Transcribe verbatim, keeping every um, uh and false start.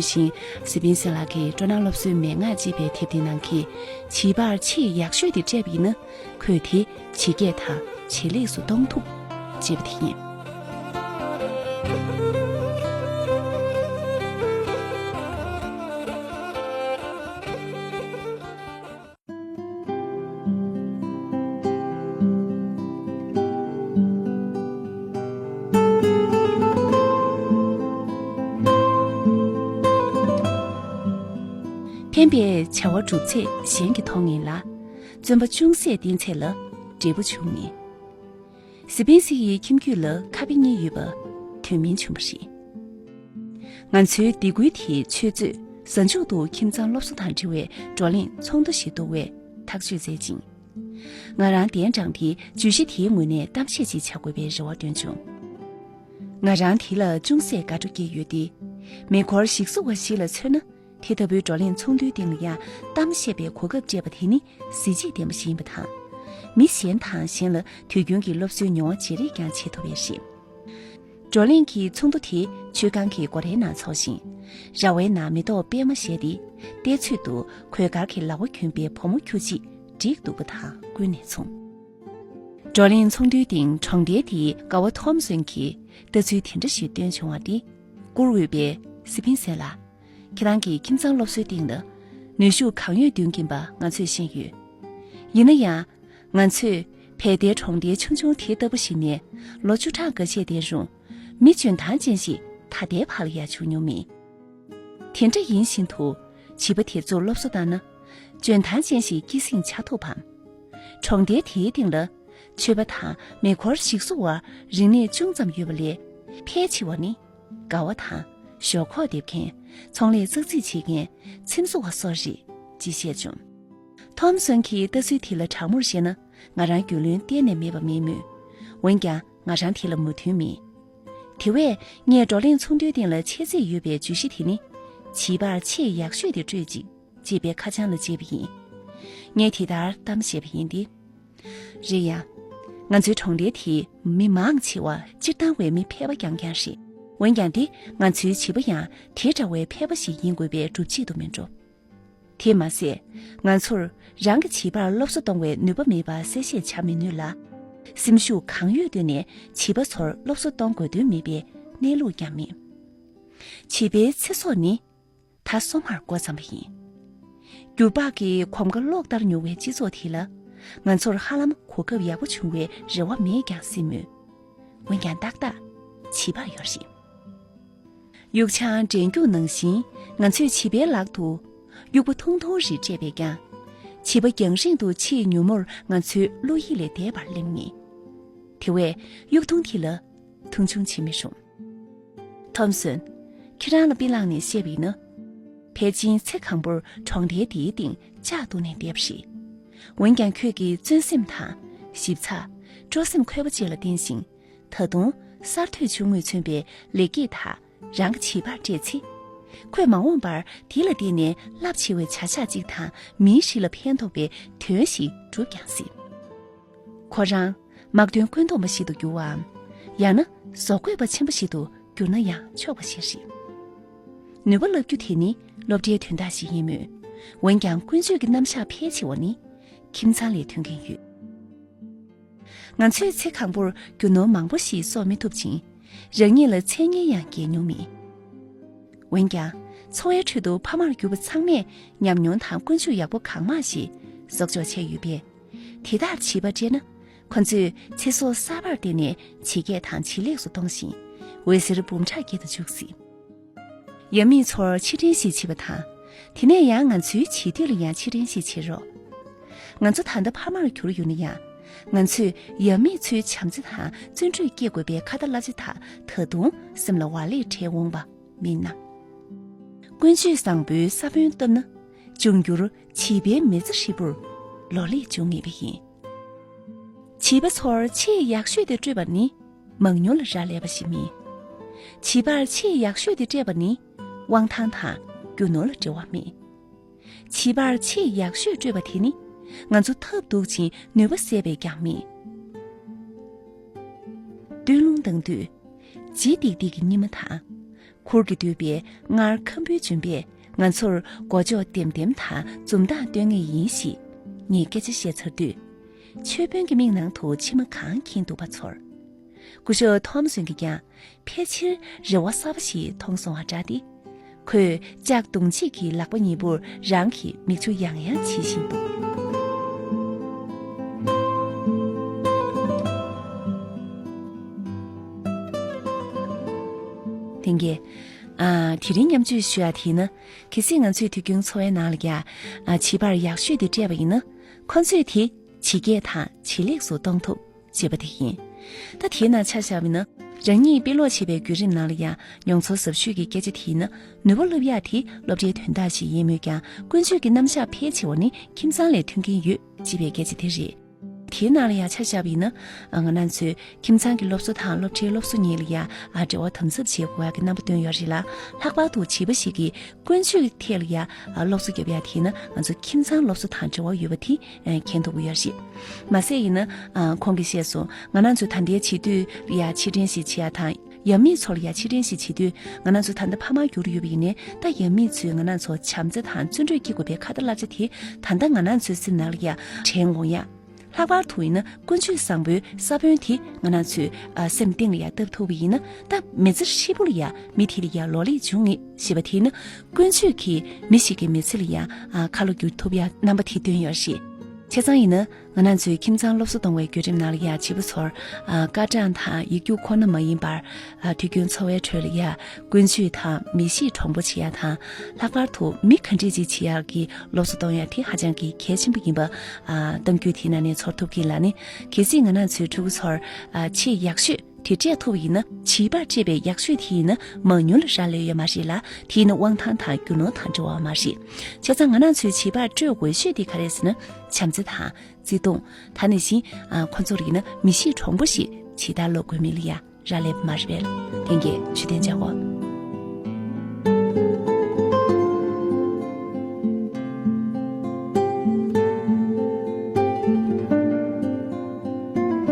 བཞིན། སི་པིན་སི་ལགས་ཀྱིས་སྤྲོ་སྣང་སློབ་གསོའི་མན་ངག་ཅེས་པའི་དེབ་དེའི་ནང་གི་བྱིས་པར་ཆེས་ཡག་ཤོས་དེ་སྤྲད་པ་ཡིན་ན། ཁོས་དེ་ཇེ་རྒྱས་དང་ཇེ་ལེགས་སུ་གཏོང་ཐུབ་ཅེས་པ་དེ་ཡིན། ཕན་པའི་བྱ་བ་སྒྲུབ་ཚད་གཞན་གྱིས་མཐོང་ངེས་ལ། བརྩོན་པ་ཅུང་ཟད་བསྟེན་ཚད་ལ་འབྲས་བུ་འབྱུང་ངེས། སི་པེན་སི་ཡི་ཁྱིམ་རྒྱུད་ལ་ཁ་དཔེ་གཉིས་ཡོད་པ་དོན་སྨིན་བྱུང་བ་རེད། ང་ཚོའི་སྡེ་ཁུལ་དེའི་ཆུ་མཛོད་གཟའ་མཇུག་ཏུ་ཁྱིམ་ཚང་སློབ་གསོ་དང་འབྲེལ་བའི་བགྲོ་གླེང་ཚོགས་འདུ་ཞིག་འདུ་བའི་ཐག་གཅོད་མཛད་ཅིང་། ང་རང་གདན་དྲངས་ཏེ་བརྗོད་གཞི་དེའི་ངོས་ནས་གཏམ་བཤད་ཅིག་བྱ་དགོས་པའི་རེ་བ་བཏོན་བྱུང་། ང་རང་དེ་ལ་ཅུང་ཟད་དགའ་སྤྲོ་སྐྱེས་ཡོད་དེ། མེ་འཁོར་ཞིག་བཟོ་བ་ཞིག་ལ་མཚོན་ན། དེ་ལྟ་བུའི་བགྲོ་གླེང་ཚོགས་འདུའི་སྟེང་ལ་ཡང་གཏམ་བཤད་པའི་གོ་སྐབས་སྤྲད་པ་དེ་ནི་གཟི་བརྗིད་ལྡན་པ་ཞིག་ཡིན་པ་དང་། མི་གཞན་དང་གཞན་ལ་དུས་རྒྱུན་གྱི་སློབ་གསོའི་མྱོང་བ་བརྗེ་རེས་ཀྱང་བྱེད་ཐུབ་པས་རེད། བགྲོ་གླེང་གི་ཚོགས་འདུ་དེ་ཆོས་ཁང་གི་སྒོ་རའི་ནང་འཚོགས་ཤིང་། ར་བའི་ནང་མེ་ཏོག་པད་མ་བཞད་དེ། བལྟས་ཚོད་དུ་གོས་དཀར་གྱི་ལྭ་བ་གྱོན་པའི་བུ་མོ་ཁྱུ་གཅིག་བསྒྲིགས་འདུག་པ་དང་ཀུན་ནས་མཚུངས། བགྲོ་གླེང་ཚོགས་འདུའི་སྟེང་གྲོང་རྡལ་དེའི་ཀ་བ་ཐོམ་སོན་གྱིས་ལྟ་ཚུལ་དེ་འདྲ་ཞིག་བཏོན་བྱུང་བ་འདི། བཀུར་འོས་པའི་སི་ཕིན་སེ་ལགས། ཁྱེད་རང་གི་ཁྱིམ་ཚང་སློབ་གསོའི་སྟེང་ལ་ནུས་ཤུགས་གང་ཡོད་འདོན་གྱིན་པ་ང་ཚོས་ཤེས་ཡོད། ཡིན་ན་ཡང་། ང་ཚོས་བལ་ཏའི་གྲོང་རྡལ་ཆུང་ཆུང་དེ་ལྟ་བུ་ཞིག་ནས་ལོ་བཅུ་ཕྲག་འགའ་ཤས་བསྡད་རུང་། མི་འཇོན་ཐང་ཅན་ཞིག་ད་ལྟའི་བར་ལ་ཡང་བྱུང་མྱོང་མེད། དེ་འདྲ་ཡིན་བཞིན་དུ་བྱིས་པ་དེ་ཚོར་སློབ་གསོ་བཏང་ན། འཇོན་ཐང་ཅན་ཞིག་སྐྱེད་སྲིང་བྱ་ཐུབ་བམ། གྲོང་རྡལ་དེའི་སྟེང་ལ་ཆོས་པ་དང་མེ་འཁོར་ཞིག་བཟོ་བར་རིག་གནས་ཅུང་ཙམ་ཡོད་པ་ལས། ཕལ་ཆེ་བ་ནི་དགའ་བ་དང་ཞོག་ཁོག་འདེབས་མཁན། ཚོང་ལས་ཙག་ཙིག་བྱེད་མཁན། ཚེམ་བཟོ་བ་སོགས་རེད་ཅེས་བཤད་བྱུང་། ཐོམ་སོན་གྱི་ལྟ་ཚུལ་དེ་ལ་དྲང་མོར་བཤད་ན། ང་རང་རྒྱུས་ལོན་གཏན་ནས་མེད་པ་མིན་མོད། འོན་ཀྱང་ང་རང་དེ་ལ་མོས་མཐུན་མེད། དེ་བས་ངས་བགྲོ་གླེང་ཚོགས་འདུའི་སྟེང་ལ་འཆད་རྩིས་ཡོད་པའི་བརྗོད་གཞི་དེ་ནི། བྱིས་པར་ཆེས་ཡག་ཤོས་དེ་སྤྲོད་ཅིག་ཅེས་པའི་ཁ་བྱང་ལ་བཅད་པ་ཡིན། ངས་དེ་ལྟར་གཏམ་བཤད་པ་ཡིན་ཏེ། རེད་ཡ། ང་ཚོའི་གྲོང་རྡལ་དེའི་མི་མང་ཆེ་བ་སྤྱིར་བཏང་བའི་མི་ཕལ་པ་རྐྱང་རྐྱང་རེད། འོན་ཀྱང་དེ་ང་ཚོའི་བྱིས་པ་ཡང་དེ་འདྲ་བའི་ཕལ་པ་ཞིག་ཡིན་དགོས་པའི་སྒྲུབ་བྱེད་དུ་མི་འགྲོ། དེས་མ་ཟད། ང་ཚོར་རང་གི་བྱིས་པར་སློབ་གསོ་གཏོང་བའི་ནུས་པ་མེད་པ་གསལ་བཤད་བྱ་མི་ནུས་ལ། སེམས་ཤུགས་གང་ཡོད་བཏོན་ནས་བྱིས་པ་ཚོར་སློབ་གསོ་གཏོང་དགོས་དོན་མེད་པའི་གནས་ལུགས་ཀྱང་མེད། བྱིས་པའི་ཚེ་སྲོག་ནི་ད་སོ་མར་འགོ་བརྩམས་པ་ཡིན། འགྱུར་བག་གི་གོམ་ཁ་གློག་ལྟར་མྱུར་བའི་སྤྱི་ཚོགས་དེ་ལ། ང་ཚོར་ཧ་ལམ་གོ་སྐབས་ཡག་པོ་བྱུང་བའི་རེ་བ་མེད་ཀྱང་སྲིད་མོད། འོན་ཀྱང་ཏག་ཏག་བྱིས་པར་ཡོད་རེད། གཡུག་ཆང་འདྲེན་རྒྱུག་ནང་བཞིན། ང་ཚོས་བྱིས་པའི་ལག་ཏུ་གཡུག་པ་ཐུང་ཐུང་རེ་སྤྲད་པས་ཀྱང་། བྱིས་པ་རྒྱང་རིང་དུ་ཆེས་མྱུར་མོར་ང་ཚོའི་བློ་ཡིད་ལས་འདས་པར་སླེབས་ངེས། དེ་བས་གཡུག་ཐུང་དེ་ལ་མཐོང་ཆུང་བྱེད་མི་རུང་། ཐོམ་སོན། ཁྱེད་རང་ལ་དཔེ་བླངས་ནས་བཤད་པ་ཡིན་ན། ཕལ་ཆེར་ཚེ་གང་པོར་གྲོང་རྡལ་འདིའི་སྟེང་ལྕགས་བཏོན་ནས་བསྡད་པ་རེད། འོན་ཀྱང་ཁྱོད་ཀྱི་བརྩོན་སེམས་དང་། ཞིབ་ཚགས། སྤྲོ་སེམས་འཁོལ་པོ་བཅས་ལ་བརྟེན་ཞིང་། ད་དུང་གསར་གཏོད་བྱུང་ངོས་མཚོན་པའི་ལེགས་སྐྱེས་དག་རང་གི་བྱིས་པར་སྤྲད་ཚེ། ཁོས་མ་འོངས་པར་དེ་ལ་བརྟེན་ནས་རླབས་ཆེ་བའི་བྱ་གཞག་ཅིག་དང་མིའི་རིགས་ལ་ཕན་ཐོགས་པའི་དོན་ཞིག་སྒྲུབ་ཀྱང་སྲིད། ཁོ་རང་དམག་དོན་བཀོད་འདོམས་པ་ཞིག་ཏུ་འགྱུར་བའམ། ཡང་ན་བཟོ་བཀོད་པ་ཆེན་པོ་ཞིག་ཏུ་འགྱུར་ན་ཡང་ཆོག་པ་ཞིག་རེད། ནུས་པ་བསླབ་རྒྱུ་དེ་ནི་སློབ་གྲྭའི་དོན་དག་ཞིག་ཡིན་མོད། འོན་ཀྱང་ཀུན་སྤྱོད་ཀྱི་རྣམ་གཞག་ཕལ་ཆེ་བ་ནི་ཁྱིམ་ཚང་ལས་ཐོན་གྱིན་ཡོད། ང་ཚོས་ཚེ་གང་པོར་རྒྱུ་ནོར་མང་པོ་ཞིག་གསོག་མི་ཐུབ་ཅིང་། རང་ཉིད་ལ་མཚན་སྙན་ཡང་རྒྱས་མྱོང་མེད། འོན་ཀྱང་འཚོ་བའི་ཁྲོད་དུ་ཕ་མར་གྱུར་པ་ཚང་མས་ཉམས་མྱོང་དང་ཀུན་སྤྱོད་ཡག་པོ་གང་མང་ཞིག་གསོག་འཇོག་བྱས་ཡོད་པས། དེ་དག་བྱིས་པར་སྤྲད་ན། ཁོ་ཚོས་ཚེ་སྲོག་གསར་པར་བརྟེན་ནས་ཇེ་རྒྱས་དང་ཇེ་ལེགས་སུ་གཏོང་ཞིང་། འོད་ཟེར་འབུམ་ཕྲག་བརྒྱ་དུ་འཇུག་སྲིད། ཡབ་མེས་ཚོར་ཕྱིར་དྲན་ཞིག་བྱེད་པ་དང་། དེ་ནས་ཡང་ང་ཚོའི་བྱིས་དུས་ལ་ཡང་ཕྱིར་དྲན་ཞིག་བྱེད་རོགས། ང་ཚོ་ད་ལྟ་ཕ་མར་གྱུར་ཡོད་ན་ཡང་། ང་ཚོས་ཡབ་མེས་ཚོའི་བྱམས་བརྩེ་དང་བརྩོན་འགྲུས་སྐྱེད་དགོས་པའི་ཁ་ཏ་བསླབ་བྱ་དག་ད་དུང་སེམས་ལ་ཝ་ལེ་དྲན་འོང་པ་མིན་ན། ཀུན་སྤྱོད་བཟང་པོའི་ས་བོན་བཏབ་ན། འབྱུང་འགྱུར་བྱིས་པའི་མི་ཚེ་ཧྲིལ་པོར་ལོ་ལེགས་འབྱུང་ངེས་པ་ཡིན། བྱིས་པ་ཚོར་ཆེས་ཡག་ཤོས་དེ་སྤྲོད་པ་ནི་མང་ཉུང་ལ་རག་ལས་པ་ཞིག་མིན། བྱིས་པར་ཆེས་ཡག་ཤོས་དེ་སྤྲད་པ་ནི་དབང་ཐང་དང་རྒྱུ་ནོར་ལ་འབྲེལ་བ་མེད། བྱིས་པར་ཆེས་ཡག་ཤོས་སྤྲོད་པ་དེ་ནི་ང་ཚོ་ཐབས་སྡུག་ཅིང་ནུས་པ་ཟད་པས་ཀྱང་མིན། སྟོན་རླུང་ལྡང་དུས་ལྗིད་ཏིག་ཏིག་གི་ཉི་མ་དང་། ཁུར་གྱིས་བསྡུས་པའི་མངར་ཁམ་བུའི་ལྗོན་པས་ང་ཚོར་མགོ་ལྕོག་ལྡེམ་ལྡེམ་དང་འཛུམ་མདངས་སྟོན་ངེས་ཡིན་ཞེས་ངས་སྐད་ཆ་བཤད་ཚར་དུས། ཆོས་དཔོན་གྱི་མིག་ནང་དུ་མཆི་མ་གང་འཁྱིལ་འདུག་པ་ཚོར། སྐུ་ཞབས་ཐོམ་སོན་གྱིས་ཀྱང་ཕལ་ཆེར་རེ་བ་གསར་པ་ཞིག་མཐོང་སོང་བ་འདྲ་སྟེ། ཁོས་ལྕགས་རྡུང་གཅིག་གིས་ལག་པ་གཉིས་པོར་རང་གི་མིག་ཆུ་ཡང་ཡང་འབྱིད་བཞིན་འདུག་ལྷན་རྒྱས། ཨ། དེ་རིང་མཉམ་སྤྱོད་ཞུ་ཡ་དེ་ནི། གལ་སྲིད་ང་ཚོས་དུས་རྒྱུན་འཚོ་བའི་ནང་ལ་ཡ། ཨ། བྱིས་པར་ཡག་ཤོས་དེ་སྤྲད་པ་ཡིན་ན། ཁོ་ཚོས་དེ་ཇེ་རྒྱས་དང་ཇེ་ལེགས་སུ་གཏོང་ཐུབ་ཅེས་པ་དེ་ཡིན། ད་དེའི་ནང་ཆ་བཞག་པ་ཡིན་ན། རང་ཉིད་དཔེ་ཀློག་བྱེད་པའི་བརྒྱུད་རིམ་ནང་ལ་ཡང་མྱོང་ཚོར་ཟབ་ཤོས་ཀྱི་སྐད་ཆ་དེ་ཡིན་ན། ནུས་པ་སློབ་ཡག་དེ་སློབ་གྲྭའི་དོན་དག་ཞིག་ཡིན་མོད་ཀྱང་། ཀུན་སྤྱོད་ཀྱི་རྣམ་གཞག་ཕལ་ཆེ་བ་ནི་ཁྱིམ་ཚང་ལས་ཐོན་གྱིན་ཡོད་ཅེས་པའི་སྐད་ཆ་དེ་རེད། དེའི་ནང་ལ་ཡང་ཆ་བཞག་པ་ཡིན་ན། ང་རང་ཚོས་ཁྱིམ་ཚང་གི་སློབ་གསོ་དང་སློབ་གྲྭའི་སློབ་གསོ་གཉིས་ལ་ཡང་འབྲེལ་བ་དམ་ཟབ་བྱེད་དགོས་ཡག་གི་རྣམ་པ་བཏོན་ཡོད་རེད་ལ། ལྷག་པར་དུ་བྱིས་པ་ཞིག་གིས་ཀུན་སྤྱོད་ཐད་ལ་ཡང་སློབ་གསོ་རྒྱབ་ཡག་དེ་ཡིན་ན། ང་ཚོ་ཁྱིམ་ཚང་སློབ་གསོ་དང་འབྲེལ་བ་ཡོད་པ་དེ་མཁྱེན་ཐུབ་ཀྱི་ཡོད་རེད། མ་ཟད་ཡིན་ན། ཁོང་གིས་བཤད་སོང་། ང་རང་ཚོ་ད་ལྟའི་བྱིས་དུས་ལ་ཡང་ཕྱིར་དྲན་ཞིག་བྱེད་ཡག་དང་། ཡབ་མེས་ཚོ་ལ་ཡང་ཕྱིར་དྲན་ཞིག་བྱེད་དུས། ང་རང་ཚོ་ད་ལྟ་ཕ་མར་གྱུར་ཡོད་པ་ཡིན་ནའི། ད་ཡབ་མེས་ཚོས་ང་རང་ཚོ་བྱམས་བརྩེ་དང་བརྩོན་འགྲུས་སྐྱེ་དགོས་པའི་ཁ་ཏ་བསླབ་བྱ་དེ་ད་ལྟ་ང་རང་ཚོའི་སེམས་ནང་ལ་ཡང་དྲན་འོང་ཡག་ལྷག་པར་དུ་ཡིན་ན། ཀུན་སྤྱོད་བཟང་པོའི་ས་བོན་དེ་ང་རང་ཚོའི། ཨ། སེམས་གཏིང་ལ་ཡང་བཏབ་ཐུབ་པ་ཡིན་ན། ད་མི་ཚེ་ཧྲིལ་པོ་ལ་ཡང་མི་དེ་ལ་ཡང་ལོ་ལེགས་འབྱུང་ངེས་ཞེས་པ་དེ་ཡིན་ན། ཀུན་སྤྱོད་ཀྱིས་མི་ཞིག་གི་མི་ཚེ་ལ་ཡང་། ཨ། ཁ་ལོ་བསྒྱུར་ཐུབ་ཡག་རྣམ་པ་དེ་བཏོན་ཡོད་རེད། བྱས་ཙང་ཡིན་ན། ང་རང་ཚོའི་ཁྱིམ་ཚང་སློབ་གསོ་གཏོང་བའི་བརྒྱུད་རིམ་ནང་ལ་ཡང་བྱིས་པ་ཚོར། ཨ། སྐར་གྲངས་དང་ཡིག་རྒྱུགས་ཁོ་ན་མ་ཡིན་པར། ཨ། དུས་རྒྱུན་འཚོ་བའི་ཁྲོད་ལ་ཡང་ཀུན་སྤྱོད་དང་མི་གཤིས་གྲུང་པོ་བྱེད་ཡག་དང་། ལྷག་པར་དུ་མི་ག་འདྲས་ཅིག་བྱེད་ཡག་གི་སློབ་གསོ་གཏོང་ཡག་དེ་ཧ་ཅང་གི་གལ་ཆེན་པོ་ཡིན་པ། ཨ། གཏམ་རྒྱུད་དེའི་ནང་ནས་ཚོར་ཐུབ་ཀྱི་ལ་ནི། གལ་སྲིད་ང་རང་ཚོའི་ཕྲུ་གུ་ཚོར། ཨ། ཆེས་ཡག་ཤོས་དེ་སྤྲད་ཐུབ་པ་ཡིན་ན། བྱིས་པར་སྤྲད་པའི་ཡག་ཤོས་དེ་ཡིན་ན། མང་ཉུང་ལ་རག་ལས་ཡོད་མ་རེད་ལ། དེ་ཡིན་ན་དབང་ཐང་དང་རྒྱུ་ནོར་དང་འབྲེལ་བ་མ་རེད། བྱས་ཙང་ང་རང་ཚོའི་བྱིས་པར་སྤྲོད་འོས་ཤོས་དེ་ག་རེ་ཟེར་ན། བྱམས་བརྩེ་དང་། བརྩེ་དུང་། ད་ནང་བཞིན། ཨ། ཁོ་ཚོར་ཡིན་ན་མི་གཤིས་གྲུང་པོ་ཞིག་ཇི་ལྟར་སློབ་དགོས་མིན་ལ་ཡང་རག་ལས་པ་མ་རེད་པས། ལྷན་རྒྱས་ཇུས་གཏན་འཇགས་གོ།